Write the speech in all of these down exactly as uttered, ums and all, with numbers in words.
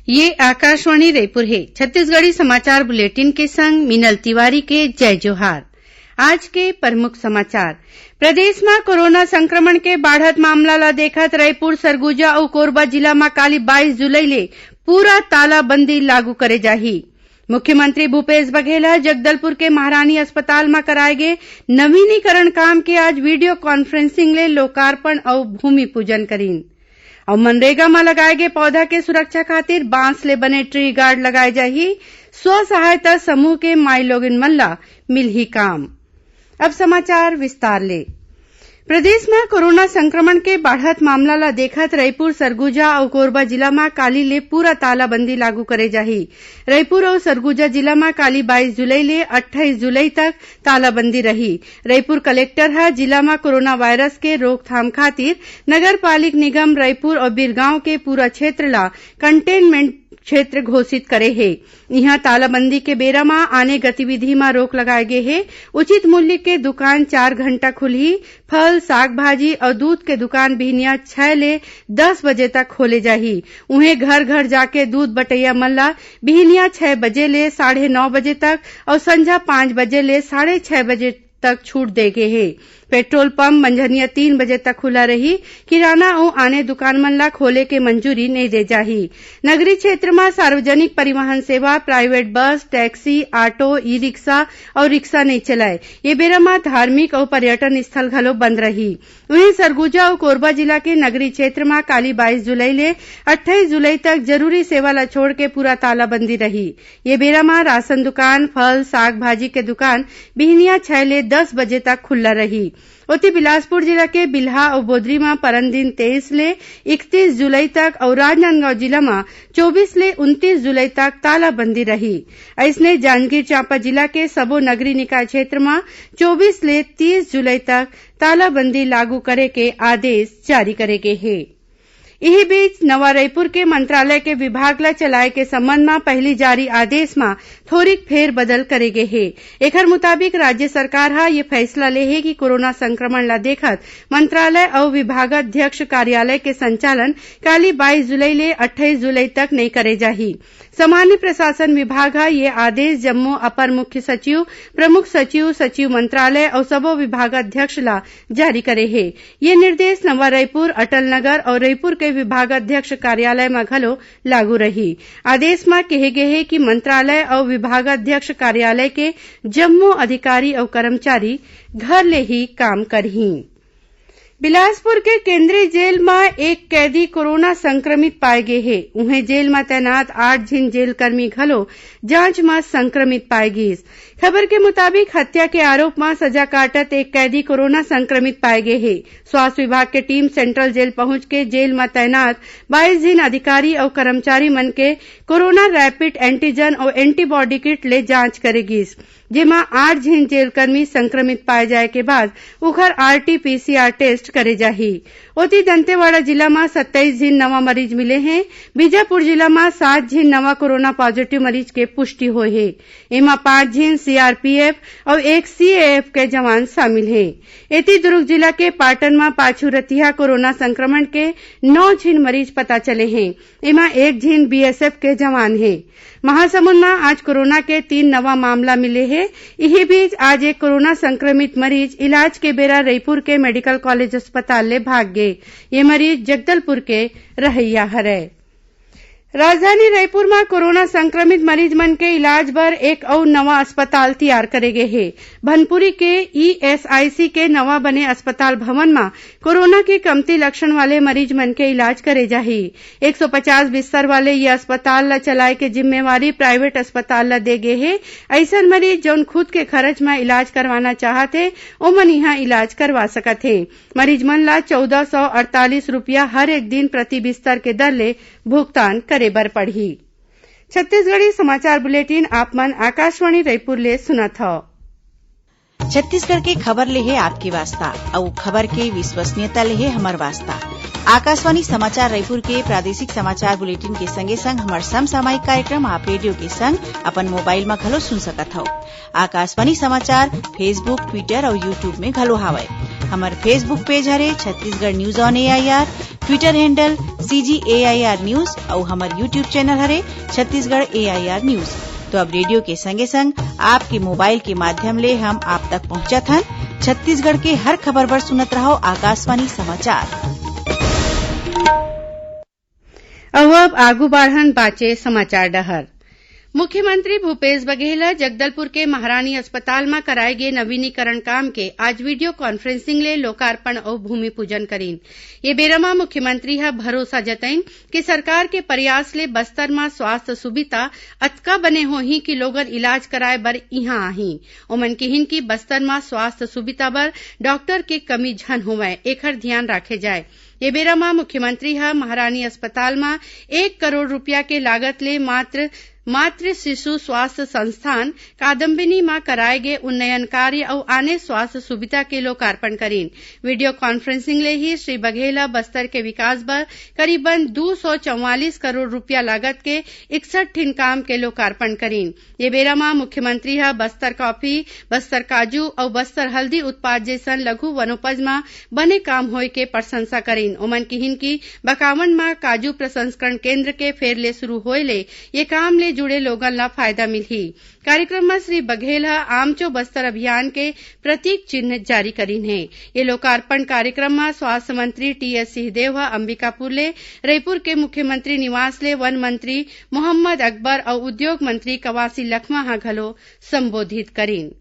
ये आकाशवाणी रायपुर हे। छत्तीसगढ़ी समाचार बुलेटिन के संग मीनल तिवारी के जय जोहार। आज के प्रमुख समाचार। प्रदेश म कोरोना संक्रमण के बाढ़त मामला ल देखत रायपुर, सरगुजा अउ कोरबा जिला म काली बाईस जुलाई ले पूरा तालाबंदी लागू करे जाही। मुख्यमंत्री भूपेश बघेल ह जगदलपुर के महारानी अस्पताल म कराए गे नवीनीकरण काम के आज वीडियो कॉन्फ्रेंसिंग ले लोकार्पण अउ भूमि पूजन करीन। अउ मनरेगा म लगाए गे पौधा के सुरक्षा खातिर बांस ले बने ट्री गार्ड लगाए जाही। स्व सहायता समूह के माईलोगिन मन ला मिलही काम। अब समाचार विस्तार ले। प्रदेश म कोरोना संक्रमण के बाढ़त मामला ला देखत रायपुर, सरगुजा अउ कोरबा जिला म काली ले पूरा तालाबंदी लागू करे जाही। रायपुर अउ सरगुजा जिला म काली बाईस जुलाई ले अट्ठाईस जुलाई तक तालाबंदी रही। रायपुर कलेक्टर ह जिला म कोरोना वायरस के रोकथाम खातिर नगर पालिक निगम रायपुर अउ बिरगांव के पूरा क्षेत्र ला कंटेनमेंट क्षेत्र घोषित करे हे। इहां तालाबंदी के बेरा म आने गतिविधि म रोक लगाए गे हे। उचित मूल्य के दुकान चार घंटा खुलही। फल, साग भाजी अउ दूध के दुकान बिहनिया छह ले दस बजे तक खोले जाही। उहें, घर घर जाके दूध बटइया मन ला बिहनिया छह बजे ले साढ़े नौ बजे तक अउ संझा पाँच बजे ले साढ़े छह बजे तक छूट दे गे हे। पेट्रोल पंप मंझनिया तीन बजे तक खुला रही। किराना अउ आने दुकान मन ला खोले के मंजूरी नइ दे जाही। नगरीय क्षेत्र म सार्वजनिक परिवहन सेवा, private bus, taxi, auto, e rickshaw अउ रिक्शा नइ चलय। ये बेरा म धार्मिक अउ पर्यटन स्थल घलो बंद रही। उहें, सरगुजा अउ कोरबा जिला के नगरीय क्षेत्र म काली बाईस जुलाई ले अट्ठाईस जुलाई तक जरूरी सेवा ला छोड़ के पूरा तालाबंदी रही। ये बेरा म राशन दुकान, फल, साग भाजी के दुकान बिहनिया छह ले दस बजे तक खुल्ला रही। ओती, बिलासपुर जिला के बिल्हा अउ बोदरी म परन दिन तेईस ले इकतीस जुलाई तक अउ राजनांदगांव जिला म चौबीस ले उनतीस जुलाई तक तालाबंदी रही। अइसने, जांजगीर चांपा जिला के सबो नगरीय निकाय क्षेत्र म चौबीस ले तीस जुलाई तक तालाबंदी लागू करे के आदेश जारी करे गे हे। इही बीच, नवा रईपुर के मंत्रालय के विभाग ल चलाए के संबंध म पहिली जारी आदेश म थोरिक फेरबदल करे गे हे। एखर मुताबिक, राज्य सरकार ह ये फैसला ले हे कि कोरोना संक्रमण ल देखत मंत्रालय अउ विभागाध्यक्ष कार्यालय के संचालन काली बाईस जुलाई ले अट्ठाईस जुलाई तक नइ करे जाही। सामान्य प्रशासन विभाग ह ये आदेश जम्मो अपर मुख्य सचिव, प्रमुख सचिव, सचिव मंत्रालय अउ सबो विभागाध्यक्ष ल जारी करे हे। ये निर्देश नवा रईपुर, अटल नगर अउ रईपुर के विभागाध्यक्ष कार्यालय म घलो लागू रही। आदेश म केहे गे हे कि मंत्रालय अउ विभागाध्यक्ष कार्यालय के जम्मो अधिकारी अउ कर्मचारी घर ले ही काम करही। बिलासपुर के केंद्रीय जेल म एक कैदी कोरोना संक्रमित पाए गे हे। उहें, जेल म तैनात आठ झिन जेलकर्मी घलो जांच म संक्रमित पाए गिस। खबर के मुताबिक, हत्या के आरोप म सजा काटत एक कैदी कोरोना संक्रमित पाए गे हे। स्वास्थ्य विभाग के टीम सेंट्रल जेल पहुंच के जेल म तैनात बाईस झिन अधिकारी अउ कर्मचारी मन के कोरोना रैपिड एंटीजन अउ एंटीबॉडी किट ले जांच करे गिस, जेमा आठ झिन जेलकर्मी संक्रमित पाए जाए के बाद उखर आरटीपीसीआर टेस्ट करे जाही। ओती, दंतेवाड़ा जिला म सत्ताईस झिन नवा मरीज मिले हें। बीजापुर जिला म सात झिन नवा कोरोना पॉजिटिव मरीज के पुष्टि होए हे। एमा पांच झिन सीआरपीएफ अउ एक सीएएफ के जवान शामिल हें। एती, दुर्ग जिला के पाटन म पाछू रतिहा कोरोना संक्रमण के नौ झिन मरीज पता चले हें। एमा एक झिन बीएसएफ के जवान हे। महासमुंद म आज कोरोना के तीन नवा मामला मिले हे। इही बीच, आज एक कोरोना संक्रमित मरीज इलाज के बेरा रईपुर के मेडिकल कॉलेज अस्पताल ले भाग गे। ये मरीज जगदलपुर के रहइया हरय। राजधानी रईपुर म कोरोना संक्रमित मरीज मन के इलाज बर एक अउ नवा अस्पताल तियार करे गे हे। भनपुरी के ईएसआईसी के नवा बने अस्पताल भवन म कोरोना के कमती लक्षण वाले मरीज मन के इलाज करे जाही। एक सौ पचास बिस्तर वाले ये अस्पताल ल चलाए के जिम्मेवारी प्राइवेट अस्पताल ल दे गे हे। अइसन मरीज, जउन खुद के खरच म इलाज करवाना चाहत हे, ओमन इहां इलाज करवा सकत हे। मरीज मन ला चौदह सौ अड़तालीस रुपया हर एक दिन प्रति बिस्तर के दर ले भुगतान करे बर पड़ही। छत्तीसगढ़ी समाचार बुलेटिन आप मन आकाशवाणी रईपुर ले सुनत हव। छत्तीसगढ़ के खबर ले हे आपके वास्ता, अउ खबर के विश्वसनीयता ले हे हमर वास्ता। आकाशवाणी समाचार रायपुर के प्रादेशिक समाचार बुलेटिन के संगे संग हमर समसामयिक कार्यक्रम आप रेडियो के संग अपन मोबाइल म घलो सुन सकत हव। आकाशवाणी समाचार Facebook, Twitter अउ YouTube में घलो हावय। हमर Facebook पेज हरे Chhattisgarh news on AIR, Twitter handle CG AIR news अउ हमर YouTube चैनल हरे छत्तीसगढ़ एआईआर न्यूज। तो अब रेडियो के संगे संग आपके मोबाइल के माध्यम ले हम आप तक पहुंचत हन। छत्तीसगढ़ के हर खबर बर सुनत रहव आकाशवाणी समाचार। अउ अब आगू बाढ़न बाचे समाचार डहर। मुख्यमंत्री भूपेश बघेल ह जगदलपुर के महारानी अस्पताल म कराए गे नवीनीकरण काम के आज वीडियो कॉन्फ्रेंसिंग ले लोकार्पण अउ भूमि पूजन करीन। ये बेरा म मुख्यमंत्री ह भरोसा जतईन कि सरकार के प्रयास ले बस्तर म स्वास्थ्य सुविधा अतका बने होही कि लोगन इलाज कराए बर इहां आही। ओमन किहिन कि बस्तर म स्वास्थ्य सुविधा बर डॉक्टर के कमी झन होवय, एखर धियान राखे जाए। ये बेरा म मुख्यमंत्री ह महारानी अस्पताल म एक करोड़ रूपिया के लागत ले मात्र मातृ शिशु स्वास्थ्य संस्थान कादम्बिनी म कराए गे उन्नयन कार्य अउ आने स्वास्थ्य सुविधा के लोकार्पण करीन। वीडियो कॉन्फ्रेंसिंग ले ही श्री बघेल ह बस्तर के विकास बर करीबन दू सौ चौवालीस करोड़ रूपिया लागत के इकसठ ठिन काम के लोकार्पण करीन। ये बेरा म मुख्यमंत्री ह बस्तर कॉफी, बस्तर काजू अउ बस्तर हल्दी उत्पाद जइसन लघु वनोपज म बने काम होए के प्रशंसा करीन। ओमन किहिन कि बकावंड म काजू प्रसंस्करण केंद्र के फेर ले शुरू होए ले ये काम ले जुड़े लोगन ला फायदा मिलही। कार्यक्रम म श्री बघेल ह आमचो बस्तर अभियान के प्रतीक चिन्ह जारी करीन हे। ये लोकार्पण कार्यक्रम म स्वास्थ्य मंत्री टीएस सिंहदेव ह अंबिकापुर ले, रईपुर के मुख्यमंत्री निवास ले वन मंत्री मोहम्मद अकबर अउ उद्योग मंत्री कवासी लखमा ह घलो संबोधित करीन।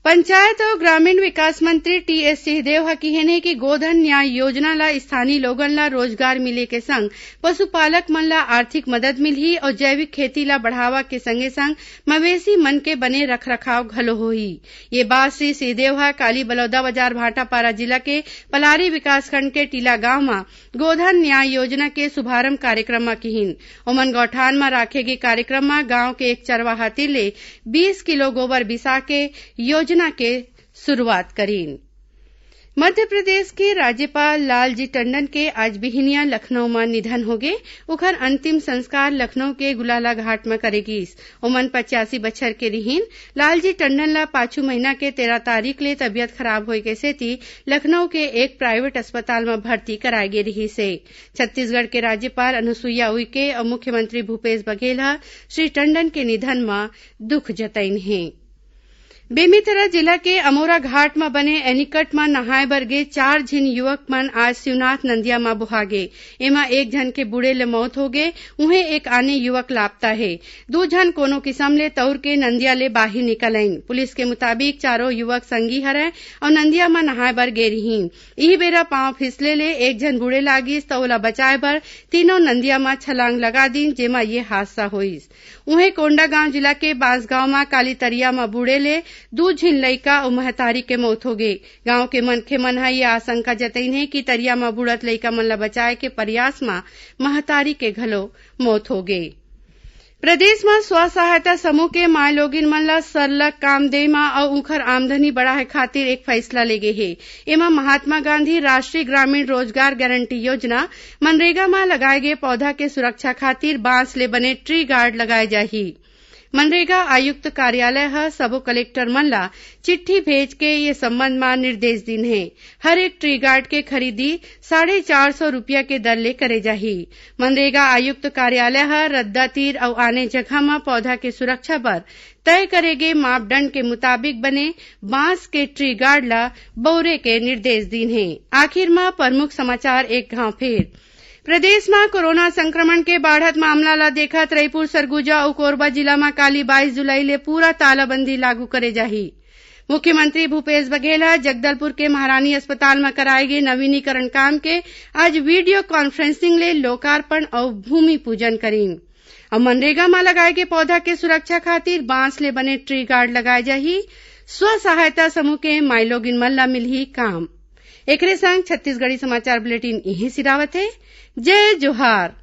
पंचायत अउ ग्रामीण विकास मंत्री टीएस सिंहदेव ह किहेन हे कि गोधन न्याय योजना ल स्थानीय लोगन ल रोजगार मिले के संग पशुपालक मन ल आर्थिक मदद मिलही अउ जैविक खेती ल बढ़ावा के संगे संग मवेशी मन के बने रखरखाव घलो होही। ये बात श्री सिंहदेव ह काली बलौदाबाजार भाटापारा जिला के पलारी विकासखंड के टीला गांव म गोधन न्याय योजना के शुभारंभ कार्यक्रम म किहिन। ओमन गौठान म राखे गे कार्यक्रम म गांव के एक चरवाहा तीर ले बीस किलो गोबर बिसा के योजना के शुरुआत करीन। मध्य प्रदेश के राज्यपाल लालजी टंडन के आज बिहिनिया लखनऊ म निधन होगे। उखर अंतिम संस्कार लखनऊ के गुलाला घाट म करे गीस। ओमन पचासी बछर के रिहिन। लालजी टंडन ल पाछू महीना के तेरह तारीख ले तबियत खराब होए के सेती लखनऊ के एक प्राइवेट अस्पताल म भर्ती कराए गे रिहिस हे। छत्तीसगढ़ के राज्यपाल अनुसुईया उइके अउ मुख्यमंत्री भूपेश बघेल ह श्री टंडन के निधन म दुख जतईन हे। बेमेतरा जिला के अमोरा घाट म बने एनीकट म नहाए बर गे चार झिन युवक मन आज शिवनाथ नंदिया म बोहा गे। एमा एक झन के बूड़े ले मौत होगे, उहें एक आने युवक लापता हे। दू झन कोनो किसम ले तउर के नंदिया ले बाहिर निकल आइन। पुलिस के मुताबिक, चारों युवक संगी हरय अउ नंदिया म नहाए बर गे रिहिन। इही बेरा पांव फिसले ले एक झन बूड़े लागिस, त ओला बचाए बर तीनों नंदिया म छलांग लगा दीन, जेमा ये हादसा होइस। उहें, कोंडागांव जिला के बांसगांव म काली तरिया म बूड़े ले दू झिन लइका अउ महतारी के मौत होगे। गांव के मनखे मन ह ये आशंका जतईन हे कि तरिया म बूड़त लइका मन ल बचाए के प्रयास म महतारी के घलो मौत होगे। प्रदेश म स्व सहायता समूह के माईलोगिन मन ल सरलग काम दे म अउ उंखर आमदनी बढ़ाए खातिर एक फैसला ले गे हे। एमा महात्मा गांधी राष्ट्रीय ग्रामीण रोजगार गारंटी योजना, मनरेगा म लगाए गे पौधा के सुरक्षा खातिर बांस ले बने ट्री गार्ड लगाए जाही। मनरेगा आयुक्त कार्यालय ह सबो कलेक्टर मन ला चिट्ठी भेज के ये संबंध म निर्देश दीन हे। हर एक ट्री गार्ड के खरीदी साढ़े चार सौ रुपया के दर ले करे जाही। मनरेगा आयुक्त कार्यालय ह रद्दा तीर अउ आने जगह म पौधा के सुरक्षा बर तय करे गे मापदंड के मुताबिक बने बांस के ट्री गार्ड ला बउरे के निर्देश दीन हे। आखिर म प्रमुख समाचार एक घांव फेर। प्रदेश म कोरोना संक्रमण के बाढ़त मामला ल देखत रईपुर, सरगुजा अउ कोरबा जिला म काली बाईस जुलाई ले पूरा तालाबंदी लागू करे जाही। मुख्यमंत्री भूपेश बघेल ह जगदलपुर के महारानी अस्पताल म कराए गे नवीनीकरण काम के आज वीडियो कॉन्फ्रेंसिंग ले लोकार्पण अउ भूमि पूजन करीन। अउ मनरेगा म लगाए गे पौधा के सुरक्षा खातिर बांस ले बने ट्री गार्ड लगाए जाही। स्व सहायता समूह के माईलोगिन मन ल मिलही काम। एकरे संग छत्तीसगढ़ी समाचार बुलेटिन इहें सिरावत हे। जय जोहार।